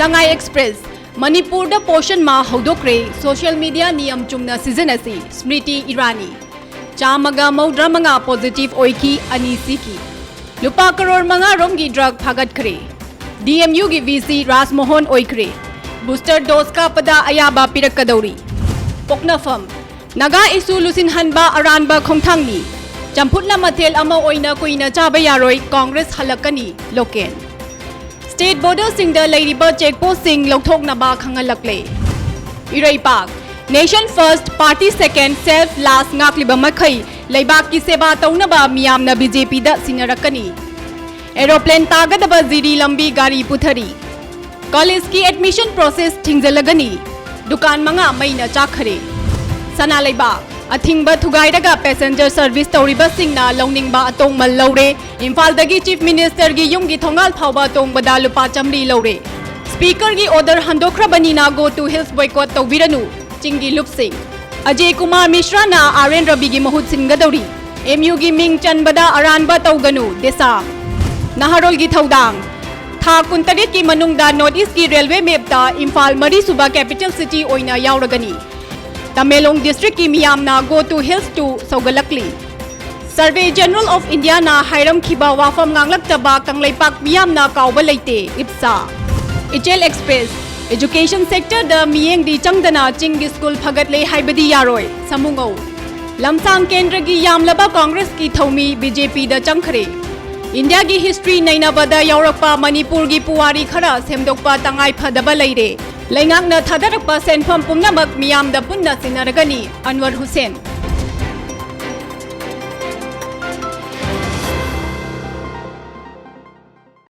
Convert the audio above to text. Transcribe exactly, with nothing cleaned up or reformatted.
ꯁꯉꯥꯏ express, ꯃꯅꯤꯄꯨꯔꯗ Poshan ꯃꯥꯍ ꯍꯧꯗꯣꯛꯈ꯭ꯔꯦ, social media ꯅꯤꯌꯝ ꯆꯨꯝꯅ ꯁꯤꯖꯤꯟꯅꯁꯤ, ꯁ꯭ꯃ꯭ꯔꯤꯇꯤ ꯏꯔꯥꯅꯤ꯫ ꯆꯥꯝꯃꯒ ꯃꯧꯗ꯭ꯔꯥ ꯃꯉꯥ ꯄꯣꯖꯤꯇꯤꯚ ꯑꯣꯏꯈꯤ, ꯑꯅꯤ ꯁꯤꯈꯤ꯫ ꯂꯨꯄꯥ ꯀꯔꯣꯔ ꯃꯉꯥ ꯔꯣꯝꯒꯤ ꯗ꯭ꯔꯒ ꯐꯥꯒꯠꯈ꯭ꯔꯦ꯫ ꯗꯤ ꯑꯦꯝ ꯌꯨꯒꯤ ꯚꯤ ꯁꯤ ꯔꯥꯖꯃꯣꯍꯟ ꯑꯣꯏꯈ꯭ꯔꯦ꯫ ꯕꯨꯁꯇꯔ ꯗꯣꯁ ꯀꯥꯞꯄꯗ ꯑꯌꯥꯕ ꯄꯤꯔꯛꯀꯗꯧꯔꯤ꯫ ꯄꯣꯛꯅꯐꯝ, ꯅꯥꯒꯥ ꯏꯁꯨ ꯂꯨꯆꯤꯡꯍꯟꯕ ꯑꯔꯥꯟꯕ ꯈꯣꯡꯊꯥꯡꯅꯤ꯫ ꯆꯝꯐꯨꯠꯅ ꯃꯊꯦꯜ ꯑꯃ ꯑꯣꯏꯅ ꯀꯨꯏꯅ ꯆꯥꯕ ꯌꯥꯔꯣꯏ, ꯀꯣꯡꯒ꯭ꯔꯦꯁ ꯍꯜꯂꯛꯀꯅꯤ, ꯂꯣꯀꯦꯟ꯫ ꯁ꯭ꯇꯦꯠ ꯕꯣꯔꯗꯔꯁꯤꯡꯗ ꯂꯩꯔꯤꯕ ꯆꯦꯛ ꯄꯣꯁꯁꯤꯡ ꯂꯧꯊꯣꯛꯅꯕ ꯈꯪꯍꯜꯂꯛꯂꯦ꯫ ꯏꯔꯩꯄꯥꯛ, Nation First, Party Second, Self Last ꯉꯥꯛꯂꯤꯕ ꯃꯈꯩ ꯂꯩꯕꯥꯛꯀꯤ ꯁꯦꯕꯥ ꯇꯧꯅꯕ ꯃꯤꯌꯥꯝꯅ ꯕꯤ ꯖꯦ ꯄꯤꯗ ꯁꯤꯟꯅꯔꯛꯀꯅꯤ꯫ ꯑꯦꯔꯣꯄ꯭ꯂꯦꯟ ꯇꯥꯒꯗꯕ ꯖꯤꯔꯤ ꯂꯝꯕꯤ ꯒꯥꯔꯤ ꯄꯨꯊꯔꯤ꯫ ꯀꯣꯂꯦꯖꯀꯤ ꯑꯦꯗꯃꯤꯁꯟ ꯄ꯭ꯔꯣꯁꯦꯁ ꯊꯤꯡꯖꯤꯜꯂꯒꯅꯤ꯫ ꯗꯨꯀꯥꯟ ꯃꯉꯥ ꯃꯩꯅ ꯆꯥꯛꯈꯔꯦ꯫ ꯁꯅꯥ ꯂꯩꯕꯥꯛ, ꯑꯊꯤꯡꯕ ꯊꯨꯒꯥꯏꯔꯒ ꯄꯦꯁꯦꯟꯖꯔ ꯁꯔꯚꯤꯁ ꯇꯧꯔꯤꯕꯁꯤꯡꯅ ꯂꯧꯅꯤꯡꯕ ꯑꯇꯣꯡꯃꯜ ꯂꯧꯔꯦ꯫ ꯏꯝꯐꯥꯜꯗꯒꯤ ꯆꯤꯐ ꯃꯤꯅꯤꯁꯇꯔꯒꯤ ꯌꯨꯝꯒꯤ ꯊꯣꯡꯒꯥꯜ ꯐꯥꯎꯕ ꯇꯣꯡꯕꯗ ꯂꯨꯄꯥ ꯆꯥꯃꯔꯤ ꯂꯧꯔꯦ꯫ ꯁ꯭ꯄꯤꯀꯔꯒꯤ ꯑꯣꯔꯗꯔ ꯍꯟꯗꯣꯛꯈ꯭ꯔꯕꯅꯤꯅ Go to Hills boycott ꯇꯧꯕꯤꯔꯅꯨ, ꯆꯤꯡꯒꯤ ꯂꯨꯞꯁꯤꯡ꯫ ꯑꯖꯦ ꯀꯨꯃꯥꯔ ꯃꯤꯁ꯭ꯔꯥꯅ ꯑꯥꯔ ꯑꯦꯟ ꯔꯕꯤꯒꯤ ꯃꯍꯨꯠ ꯁꯤꯟꯒꯗꯧꯔꯤ꯫ ꯑꯦꯝ ꯌꯨꯒꯤ ꯃꯤꯡ ꯆꯟꯕꯗ ꯑꯔꯥꯟꯕ ꯇꯧꯒꯅꯨ, ꯗꯦꯁꯥꯝ꯫ ꯅꯍꯥꯔꯣꯜꯒꯤ ꯊꯧꯗꯥꯡ꯫ ꯊꯥ ꯀꯨꯟꯇꯔꯦꯠꯀꯤ ꯃꯅꯨꯡꯗ ꯅꯣꯔꯠ ꯏꯁ꯭ꯠꯀꯤ ꯔꯦꯜꯋꯦ ꯃꯦꯞꯇ ꯏꯝꯐꯥꯜ ꯃꯔꯤꯁꯨꯕ ꯀꯦꯄꯤꯇꯦꯜ ꯁꯤꯇꯤ ꯑꯣꯏꯅ ꯌꯥꯎꯔꯒꯅꯤ꯫ ꯇꯃꯦꯡꯂꯣꯡ ꯗꯤꯁꯇ꯭ꯔꯤꯛꯀꯤ ꯃꯤꯌꯥꯝꯅ Go to Hills ꯇꯨ ꯁꯧꯒꯠꯂꯛꯂꯤ꯫ ꯁꯔꯚꯦ ꯖꯦꯅꯔꯦꯜ ꯑꯣꯐ ꯏꯟꯗꯤꯌꯥꯅ ꯍꯥꯏꯔꯝꯈꯤꯕ ꯋꯥꯐꯝ ꯉꯥꯡꯂꯛꯇꯕ ꯀꯪꯂꯩꯄꯥꯛ ꯃꯤꯌꯥꯝꯅ ꯀꯥꯎꯕ ꯂꯩꯇꯦ, ꯏꯞꯁꯥ꯫ ꯏꯆꯦꯜ ꯑꯦꯛꯁꯄ꯭ꯔꯦꯁ, ꯑꯦꯖꯨꯀꯦꯁꯟ ꯁꯦꯛꯇꯔꯗ ꯃꯤꯠꯌꯦꯡꯗꯤ ꯆꯪꯗꯅ ꯆꯤꯡꯒꯤ ꯁ꯭ꯀꯨꯜ ꯐꯒꯠꯂꯦ ꯍꯥꯏꯕꯗꯤ ꯌꯥꯔꯣꯏ, ꯁꯥꯃꯨꯉꯧ꯫ ꯂꯝꯁꯥꯡ ꯀꯦꯟꯗ꯭ꯔꯒꯤ ꯌꯥꯝꯂꯕ ꯀꯣꯡꯒ꯭ꯔꯦꯁꯀꯤ ꯊꯧꯃꯤ ꯕꯤ ꯖꯦ ꯄꯤꯗ ꯆꯪꯈ꯭ꯔꯦ꯫ ꯏꯟꯗꯤꯌꯥꯒꯤ ꯍꯤꯁꯇ꯭ꯔꯤ ꯅꯩꯅꯕꯗ ꯌꯥꯎꯔꯛꯄ ꯃꯅꯤꯄꯨꯔꯒꯤ ꯄꯨꯋꯥꯔꯤ ꯈꯔ ꯁꯦꯝꯗꯣꯛꯄ ꯇꯉꯥꯏ ꯐꯗꯕ ꯂꯩꯔꯦ꯫ ꯂꯩꯉꯥꯛꯅ ꯊꯥꯗꯔꯛꯄ ꯁꯦꯟꯐꯝ ꯄꯨꯝꯅꯃꯛ ꯃꯤꯌꯥꯝꯗ ꯄꯨꯟꯅ ꯁꯤꯟꯅꯔꯒꯅꯤ, ꯑꯟꯋꯔ ꯍꯨꯁꯦꯟ꯫